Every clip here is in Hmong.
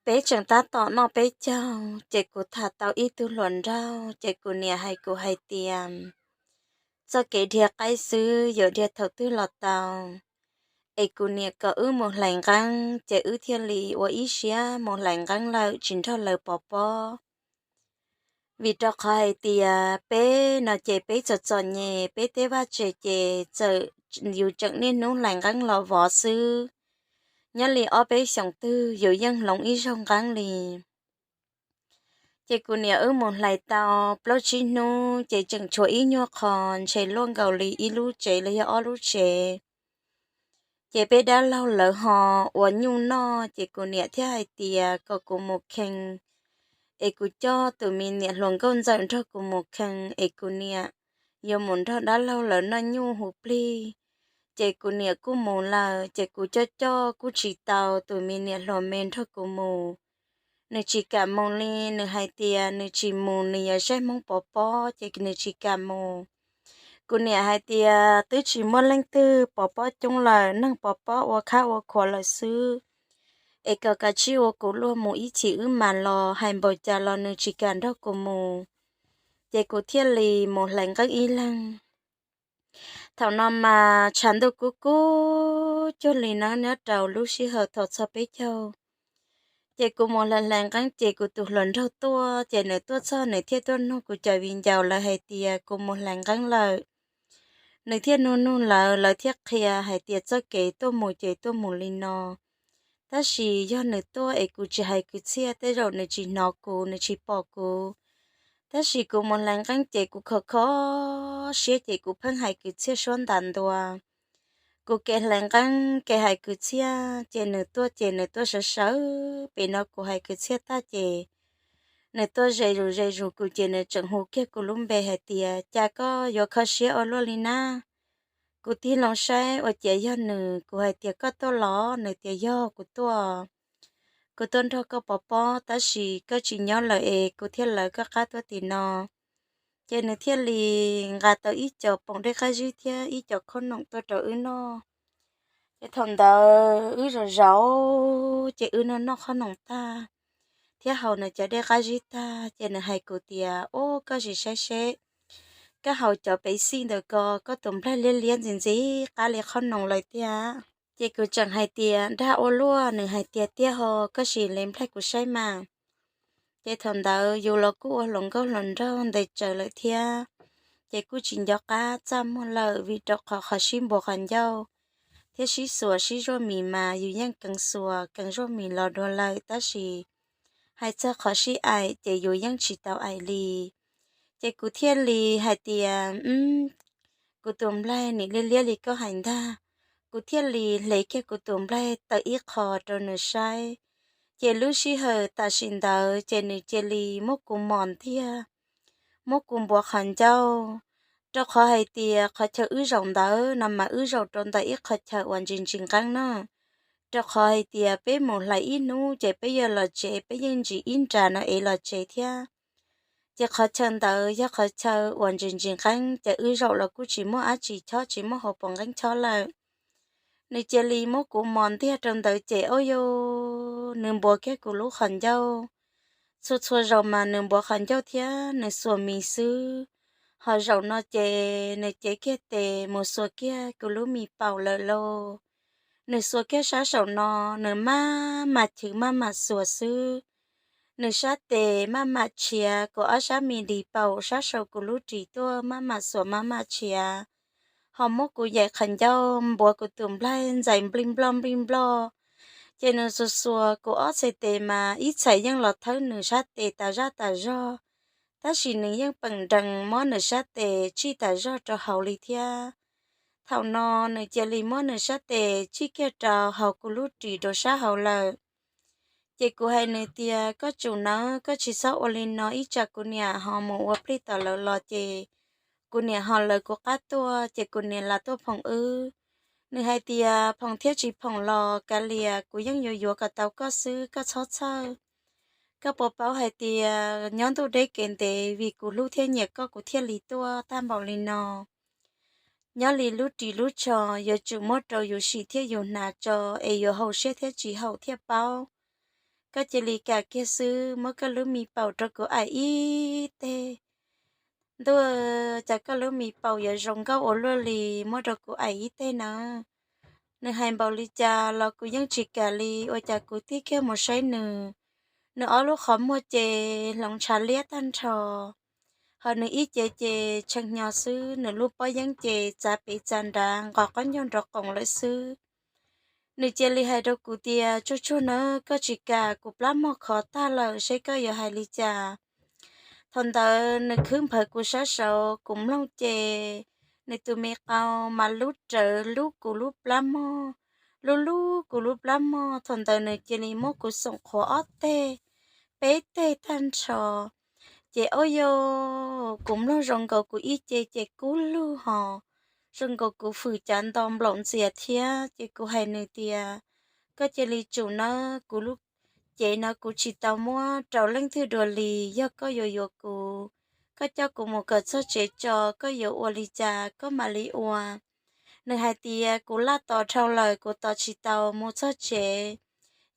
Peb tseem tab tom noj peb caug ces kuv tham tau ib tug hluas nraug ces kuv niam hais kuv hais tias, txoj kev dhia qaib xwb yuav dhia thaum twg los tau. Es kuv niam kom wb mus hlais nqeeb ces wb thiaj li ua ib siab mus hlais nqeeb lawm tsis nrog lawv pov pob. Vim rau qhov hais tias peb no ces peb txom txom nyem, peb tej vaj tse ces txawm yus tseem niaj hnub hlais nqeeb los vov xwb, nyob li ob peb xyoos twg yus yeej hloov ib zaug nqeeb li. Ces kuv niam wb mus hlais tau plaub tsib hnub ces tseem tshuav ib nyuag qho ntshe luaj nkaus li ib lub tsev los yog ob lub tsev. Ces peb dab laug lawv ho ua nyuj noj ces kuv niam thiaj hais tias kom kuv mus khee, es kuv coj tus me niam hluas nkauj ntxawm nrog kuv mus khee es kuv niam yuav mus nrog dab laug lawv noj nyuj hu plig. Ces kuv niam kuj mus lawm ces kuv coj coj kuj tsis tau tus me niam hluas me nrog kuv mus. Nws tsis kam mus li, nws hais tias nws tsis mus nws yuav saib Hmoob pov pob ces nws tsis kam mus. Kuv niam hais tias twb tsis muaj leej twg pov pob coob lawm, neeg pov pob ua khab ua khuav lawm xwb, es kom kav tsij ua kuv luag mus ib chim wb mam los. Hais npaum cas los nws tsis kam nrog kuv mus, ces kuv thiaj li mus hlais nqeeb ib leeg. Thaum no mas tshav ntuj kub kub cuag li na, nyob rau lub sij hawm thaum txog peb caug. Ces kuv mus hlais hlais nqeeb ces kuv tus hluas nraug tuaj, ces nws tuaj txog nws thiaj tuaj nug kuv cov viv ncaus lawv hais tias kuv mus hlais nqeeb lawm. Nws thiaj nug nug lawv, lawv thiaj qhia hais tias txoj kev tuaj mus ces tuaj mus li no. Tab sis yog nws tuaj es kuv tsis hais kwv txhiaj tej zaum nws tsis hnov kuv, nws tsis pom kuv. Tab sis kuv mus hlais nqeeb ces kuv kho kho siab ces kuv pheej hais kwv txhiaj suab ntas ntua. Kuv kev hlais nqeeb kev hais kwv txhiaj ces nws tuaj ces nws tuaj sawv sawv pem no, kuv hais kwv txhiaj tag ces nws tuaj ze zus ze zus kuv ces nws tseem hu kiag kuv lub npe hais tias, cas koj yuav kho siab ua luaj li na? Kuv tig loo saib ua ciav yog nws, kuv hais tias koj tuaj los? Nws tias yog kuv tuaj, kuv tuaj nrog koj pov pob tab sis koj tsis nyob lawm es kuv thiaj lawv koj qab tuaj tim no. Ces nws thiaj li nqa tau ib co poom dej qab zib thiab ib co qhob noom tuaj rau wb noj. Ces thaum ntawd wb zov zov ces wb noj noj qhob noom tag thiab haus nws cov dej qab zib tag ces nws hais kuv tias, ub, koj sim saib seb, koj haus cov pev xij ntawm ko, koj tus nplaig liab liab ntxim ntxim qab li qhob noom lawm tiag. Ces kuv tseem hais tias, dag ua luaj? Nws hais tias, tiag ho, koj sim li nplaig kuv saib mas. Ces thaum ntawd yus los kuj ua hluas nkauj hluas nraug ntes tsaws lawm thiab, ces kuj tsis nco qab txaj muag lawm vim rau qhov qhov sib npuav qhov ncauj thiab sib xuas sib zuaj mis mas yus yeej keev xuas keev zuaj mis los dua lawm tab sis hais txog qhov sib aim ces yus yeej tsis tau aim li. Ces kuv thiaj li hais tias, kuv tus nplaig nim liab liab li koj hais ntag. Kuv thiaj li hle kiag kuv tus nplaig taw ib qho rau nws saib. Ces lub sij hawm tam sim ntawd ces nws cia li muab kuv mos ntiag, muab kuv npuav qhov ncauj. Rau qhov hais tias qhov chaw wb zaum ntawd no mas wb zaum rau ntawm ib qhov chaw uas ntsis ntsis nqeeb na. Rau qhov hais tias peb mus hlais ib hnub ces peb yuav los tsev, peb yeej ntsis ib nra no es los tsev thiab. Ces qhov chaw ntawd yog qhov chaw uas ntsis ntsis nqeeb ces wb zaum los kuj tsis muaj dab tsi chob, tsis muaj hauv paus nqeeb chob lawm. Nws cia li muab kuv mos ntiag rau ntawd ces, ub, nws npuav kiag kuv lub qhov ncauj. Txhua txhua zaus mas nws npuav qhov ncauj thiab nws xuas mis xwb. Ho zaum no ces nws cev kiag tes mus xuas kiag kuv lub mis paum lawm lauj. Nws xuas kiag sab saum no, nws maj mam chwv maj mam xuas xwb. Nws sab tes maj mam tshiav kuv ob sab mis dis paum sab saum kuv lub ris tuaj maj mam xuas maj mam tshiav. Ho muab kuv yaim qhov ncauj npuav kuv tus nplaig ntxais nplij nploj nplij nploj. Ces nws xuas xuas kuv ob txhais tes mas ib txhais yeej los thawb nws sab tes tas zaj tas zog, tab sis nws yeej peem nrees muab nws sab tes tsij tas zog rau hauv li thiab. Thaum no nws cia li muab nws sab tes tsij kiag rau hauv kuv lub ris rau sab hauv lawm. Ces kuv hais nws tias, koj tsum nawb, koj tsis txhob ua li no ib tsam kuv niam ho mus ua plig tom lawv los ces kuv niam ho lawv kuv qab tuaj ces kuv niam lam tuaj phoom wb. Nws hais tias, phoom thiab tsis phoom los kav liam, kuv yeej yuav yuav kom tau koj xwb, koj txhob txhawj. Koj puas paub hais tias nyob ntuj deb kev ntev, vim kuv hlub thiab nyiam koj kuv thiaj li tuaj tag npaum li no. Nyob li lub ris lub tsho yuav tsum muab rau yus sim thiab yus hnav tso es yuav haum siab thiab tsis haum thiaj paub. koj cia li kam kiag xwb, muab koj lub me paum rau kuv aim ib teg. Ntuj, cas koj lub me paum yuav zoo nkauj ua luaj li, muab rau kuv aim ib teg nawb. Nws hais npaum li cas los kuv yeej tsis kam li, ua cas kuv tig kiag mus saib nws, nws ob lub qhov muag ces hloov ntshav liab tag nrho, ho nws ib ce ces tshee hnyo xwb, nws lub pob yeeb ces txav pem txav nrad nqos qaub ncaug nrov qoos lawm xwb. Nws cia li hais rau kuv tias, Tsuag tsuag nawb, koj tsis kam, kuv plab mog khov tag lawm, seb koj yuav hais li cas? Thaum ntawd nws khwb nphawv kuv sab saud, kuv mloog ces nws tus me qau mas lub rawv lub kuv lub plab mog, lub lub kuv lub plab mog. Thaum ntawd nws cia li muab kuv xoom qhuav ob teg, peb teg tag nrho. Ces ob yog kuv mloog zoo nkaus kuv ib ce ces kub lug ho zoo nkaus kuv fwm cav nto nplaum ntxias thiab. Ces kuv hais nws tias, Koj cia li tsum nawb, kuv lub cev no kuv tsis tau muab rau leej twg dua li. Yog koj yuav yuav kuv, koj coj kuv mus kawm txog tsev tso, koj yuav ua li cas koj mam li ua. Nws hais tias, Kuv laj tos dhau lawm, kuv tos tsis tau mus txog tsev.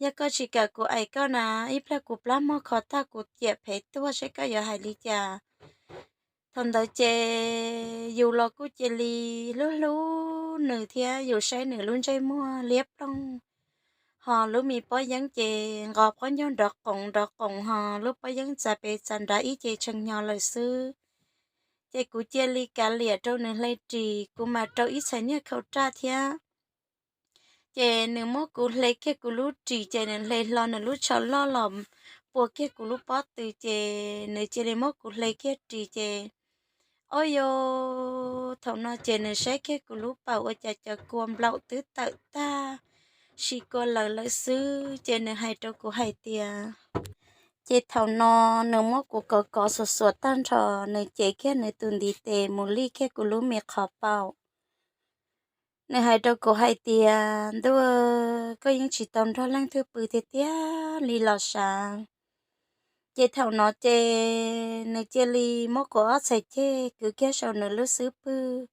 Yog koj tsis kam kuv aim koj na, ib pliag kuv plab mog khov tag kuv ciam phev tuag, seb koj yuav hais li cas? Thaum ntawd ces yus los kuj cia li hlub hlub nws thiab, yus saib nws lub ntsej muag liab ploog, ho lub me pob yeeb ces nqos qaub ncaug nrov qoos nrov qoos, ho lub pob yeeb txav pem txav nrad ib ce tshee hnyo lawm xwb. Ces kuv cia li kav liam rau nws hle ris, kuv mam rau ib txhais niag khau raj thiab. Ces nws muab kuv hle kiag kuv lub ris, ces nws hle hlo nws lub tsho loj los pua kiag kuv lub pob tw, ces nws cia li muab kuv hle kiag ris ces, ob yog, thaum no ces nws saib kiag kuv lub paum ua cas cov kua nplaum twb tawm tag, sis kua laws lawm xwb. Ces nws hais rau kuv hais tias, ces thaum no nws muab kuv kov kov xuas xuas tag nrho, nws cev kiag nws tus ntiv tes mus lij kiag kuv lub me qhov paum. Nws hais rau kuv hais tias, Ntuj, koj yeej tsis tau nrog leej twg pw tiag tiag li los sav. Ces thaum no ces nws cia li muab kuv ob txhais ceg kwv kiag saum nws lub xub pwg.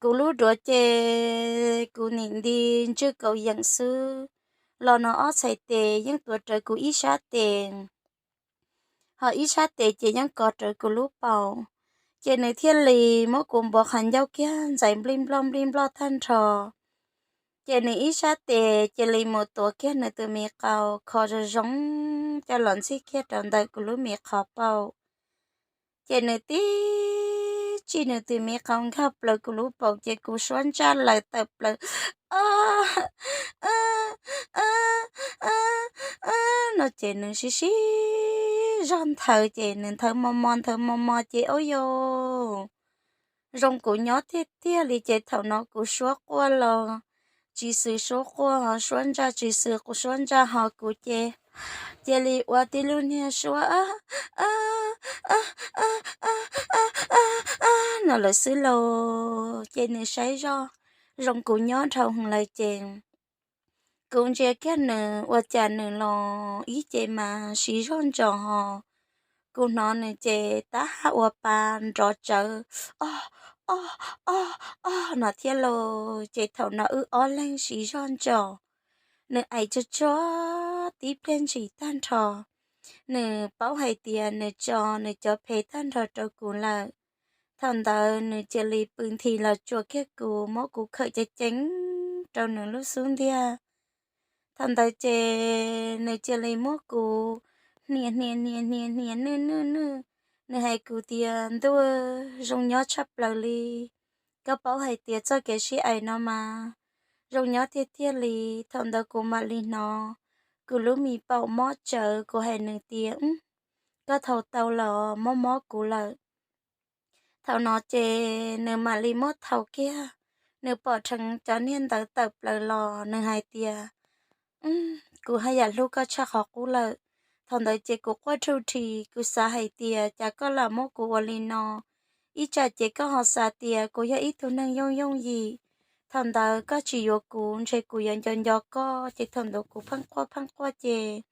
Kuv lub duav ces kuv nim nti ntswj kaus yeem xwb, los nws ob txhais tes yeej tuav rawv kuv ib sab tes, ho ib sab tes ces yeej kov rawv kuv lub paum. Ces nws thiaj li muab kuv npuav qhov ncauj kiag ntxais nplij nploj nplij nploj tag nrho. Ces nws ib sab tes cia li mus tuav kiag nws tus me qau kho zoo zoo coj los ntxig kiag rau ntawm kuv lub me qhov paum. Ces nws tib tsim nws tus me qau nkag plaws kuv lub paum ces kuv suab ntsaj laws tawm plaws, o, no ces nws sib sib zog nthawv ces nws nthawv mos mos nthawv mos mos ces ua yog zoo kuv nyob tiag tiag li. Ces thaum no kuv suab quaj los tsis xws suab quaj, ho suab ntsaj tsis xws suab ntsaj, ho kuv ces cia li ua tib lub niag suab no lawm xwb lauj. Ces nws saib zoj zoo kuv nyob dhau heev lawm ces kuv ntsia kiag nws ua cas nws los ib ce mas siv zog ntsos ho kuv hnov nws ces tab haj ua pa nrov tsawv, o, o, o, o no thiab lauj. Ces thaum no wb ob leeg siv zog ntsos, nws aim tsuag tsuag tib pliag ntshis tag nrho. Nws paub hais tias nws tso nws cov phem tag nrho rau kuv lawm. Thaum ntawd nws cia li pw nthi los tsuas kiag kuv, muab kuv khawm ceev ceev rau nws lub xub ntiag. Thaum ntawd ces nws cia li muab kuv hnia hnia hnia hnia hnia nwj nwj nwj. Nws hais kuv tias, Ntuj, zoo nyob tshaj plaws li. Koj paub hais tias txoj kev sib aim no mas zoo nyob tiag tiag li. Thaum ntawd kuv mam li hnov kuv lub me paum mob tsawv, kuv hais nws tias, Koj thaum tau los mob mob kuv lawm. Thaum no ces nws mam li muab thau kiag, nws pom dheev cov niag ntawd tawm plaws los nws hais tias, Kuv haj yam hlub koj tshaj qhov qub lawm. Thaum ntawd ces kuv quaj rhuj rhi, kuv xav hais tias cas koj lam muab kuv ua li no. Ib tsam ces koj ho xav tias kuv yog ib tug neeg yooj yooj yim, thaum ntawd koj tsis yuav kuv ntshe kuv yuav nco nco koj. Ces thaum ntawd kuv pheej quaj pheej quaj ces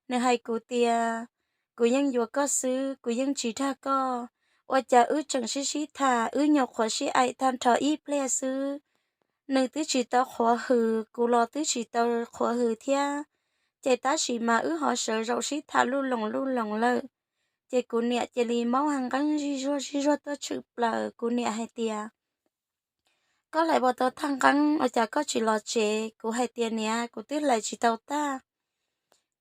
nws hais kuv tias, Kuv yeej yuav koj xwb, kuv yeej tsis dag koj. Ua cas wb tseem sib sib tham, wb nyuam qhuav sib aim tag nrho ib pliag xwb, nws twb tsis tau qhuav hws, kuv los twb tsis tau qhuav hws thiab. Ces tab sis mas wb ho sawv zaum sib tham luj loos luj loos lawm, ces kuv niam cia li maub ha nqeeb zij zuag zij zuag tuaj tshwm plaws. Kuv niam hais tias, koj hlais puas tau thaj nqeeb ua cas koj tsis los tsev? Kuv hais tias, niam, kuv twb hlais tsis tau tag.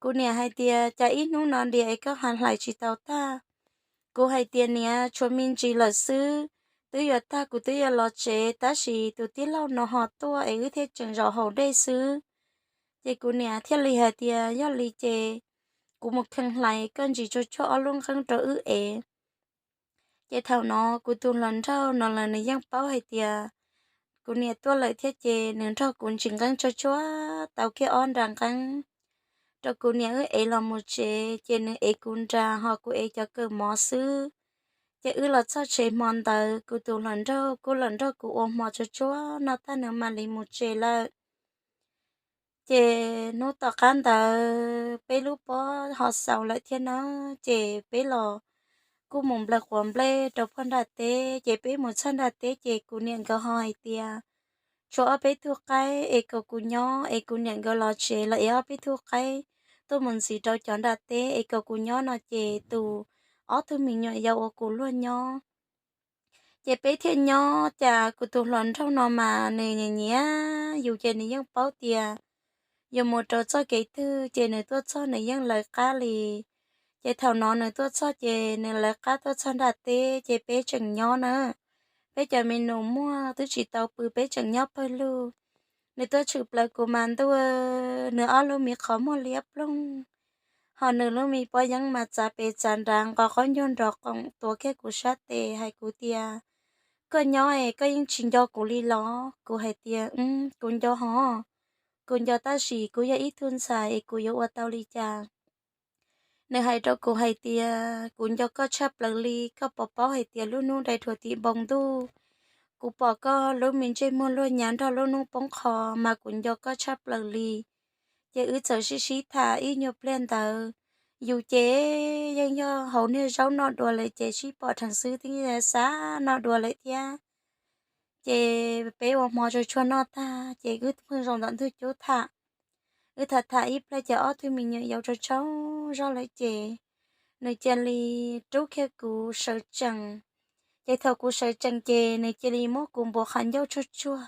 Kuv niam hais tias, cas ib hnub no diam es koj hlais tsis tau tag? Kuv hais tias, niam, tshuav me ntsis lawm xwb, twb yuav tag kuv twb yuav los tsev, tab sis tus tij laug no ho tuaj es wb thiaj tseem zaum haus dej xwb. Ces kuv niam thiaj li hais tias, yog li ces kuv mus kheej hlais koj ntsis tsuag tsuag ob lub nqeeb rau wb ev. Ces thaum no kuv tus hluas nraug no los nws yeej paub hais tias kuv niam tuaj lawm thiab, ces nws nrog kuv ntsis nqeeb tsuag tsuag tau kiag ob nra nqeeb rau kuv niam wb ev los mus tsev, ces nws ev kuv nra ho kuv ev cov kawm mov xwb. Ces wb los txog tsev hmo ntawd kuv tus hluas nraug kuj los nrog kuv ua hmo tsuag tsuag noj tag nws mam li mus tsev lawm. Ces hnub tom qab ntawd peb lub pob ho xaus lawm thiab na, ces peb los kuj mus nplawm quav nplej rau pog nram teb. Ces peb mus txog nram teb ces kuv niam nkawd ho hais tias, tshuav ob peb tug qaib es kom kuv nyob, es kuv niam nkawd los tsev los es ob peb tug qaib tuaj mus ntxiv rau cov nram teb es kom kuv nyob no, ces tus ob tug me nyuam yaus uas kuv luag nyob. Ces peb thiaj nyob, cas kuv tus hluas nraug no mas nws nyiam nyiam yus, ces nws yeej paub tias yus mus rau txoj kev twg ces nws tuaj txog nws yeej lawv qab li. Ces thaum no nws tuaj txog ces nws lawv qab tuaj txog nram teb, ces peb tseem nyob na. Peb cov me nus muag twb tsis tau pw, peb tseem nyob pawg lug. Nws tuaj tshwm plaws kuv mas ntuj, nws ob lub me qhov muag liab ploog, ho nws lub me pob yeeb mas txav pes txav nrad nqos qaub ncaug nrov qoom tuav kiag kuv sab tes hais kuv tias, koj nyob es koj yeej tsis nco kuv li los? Kuv hais tias, kuv nco hov, kuv nco tab sis kuv yog ib tug ntxhais es kuv yuav ua tau li cas? Nws hais rau kuv hais tias, kuv nco koj tshaj plaws li, koj puas paub hais tias lub hnub dai rhuav tim npoo ntuj, kuv pom koj lub me ntsej muag luag nyav nrog lub hnub poob qho mas kuv nco koj tshaj plaws li. Ces wb txawm sib sib tham ib nyuag pliag ntawd, yus ces yeej yog haus niag zaub noj dua lawm ces sib pom dheev xwb twb xav noj dua lawm thiab. Ces peb ua hmo tsuag tsuag noj tag ces wb pheej zaum ntawm ntug cub tham. Wb tham tham ib pliag ces ob tug me nyuam yaus tsaug tsaug zog lawm ces nws cia li rub kiag kuv sawv tsees. Ces thaum kuv sawv tsees ces nws cia li muab kuv npuav qhov ncauj tsuag tsuag,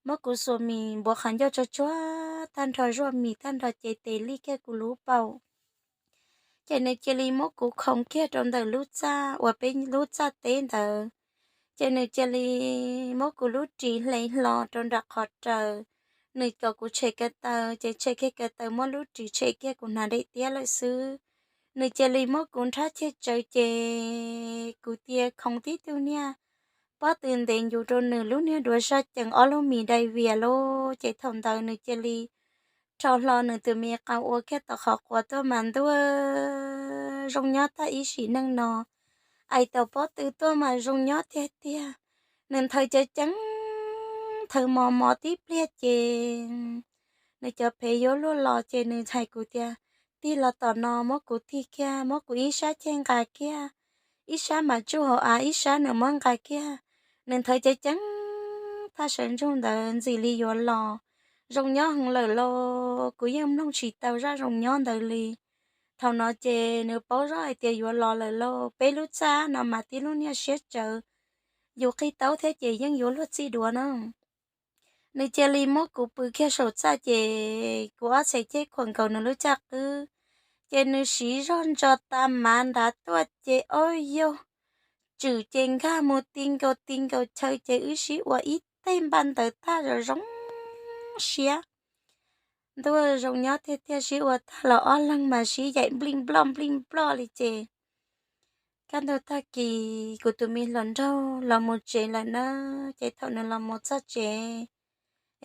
muab kuv xuas mis npuav qhov ncauj tsuag tsuag tag nrho, zuaj mis tag nrho ces tes lij kiag kuv lub paum. Ces nws cia li muab kuv khoov kiag rau ntawm lub txaj uas peb lub txaj teb ntawd. Ces nws cia li muab kuv lub ris hle hlo rau nram qhov raws. Nws kom kuv tshem ko taw, ces tshem kiag ko taw, muab lub ris tshem kiag kuv hnav daim tiab lawm xwb. Nws cia li muab kuv nrhab ceg tsawv ces kuv cia khoov tib tug niag pob tw ntev ncuv rau nws lub niag duav zaj cees ob lub mis dai vias lawm. Ces thaum ntawd nws cia li rho hlo nws tus me qau ua kiag tom qhov quav tuaj mas ntuj, zoo nyob tag ib sim neej no. Ais tau pob tw tuaj mas zoo nyob tiag tiag. Nws nthawv ceev ceev, nthawv mos mos tib pliag ces nws cov phev yuav luag los ces nws hais kuv tias, tig los tom no, muab kuv tig kiag, muab kuv ib sab ceg nqa kiag, ib sab mas tsuj hauv av, ib sab nws muab nqa kiag. Nws nthawv ceev ceev, thaj sawv ntsug ntawd ntxim li yuav los. Zoo nyob heev lawm lauj, kuv yeej mloog tsis tau zaj zoo nyob ntawd li. Thaum no ces nws paub zoj hais tias yuav los lawm lauj. Peb lub txaj no mas tib lub niag siab tsawv, yus qig taub thiab ces yeej yuav luag txij dua na. Nws cia li muab kuv pw kiag saum txaj ces kuv ob txhais ceg khuam nkaus nws lub caj qwb, ces nws siv zog ntso tas mav nrad tuaj ces ob yog tswm ces nkag mus ti nkaus ti nkaus chaw ces wb sib ua ib teg npaj ntawd tag zoo zoo siab. Ntuj, zoo nyob tiag tiag, sib ua tag los ob leeg mas sib yaim nplij nploj nplij nploj li ces kaj ntug tag kis kuv tus me hluas nraug los mus tsev lawm na. Ces thaum nws los mus txog tsev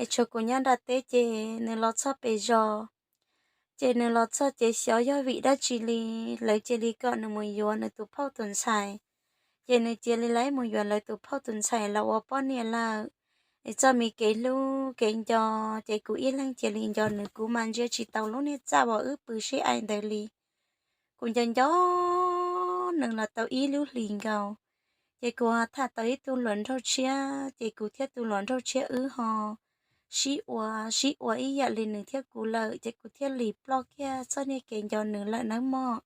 es tshuav kuv nyob nram teb ces nws los txog pem zos, ces nws los txog ces xyov yog vim dab tsi li, lawv cia li kom nws mus yuav nws tus phauj tus ntxhais. Ces nws cia li lawv mus yuav lawv tus phauj tus ntxhais los ua poj niam lawm. Es txoj me kev hlub kev nco, ces kuv ib leeg cia li nco nws, kuv mas ntsia tsis tau lub niag txaj uas wb pw sib aim ntawd li. Kuv nco nco nws los tau ib lub hlis nkaus, ces kuv ho tham tau ib tug hluas nraug tshiab, ces kuv thiab tus hluas nraug tshiab wb ho sib ua sib ua ib yam li nws thiab kuv lawm ces kuv thiaj li ploj kiag txoj niag kev nco nws lawm nawb mog.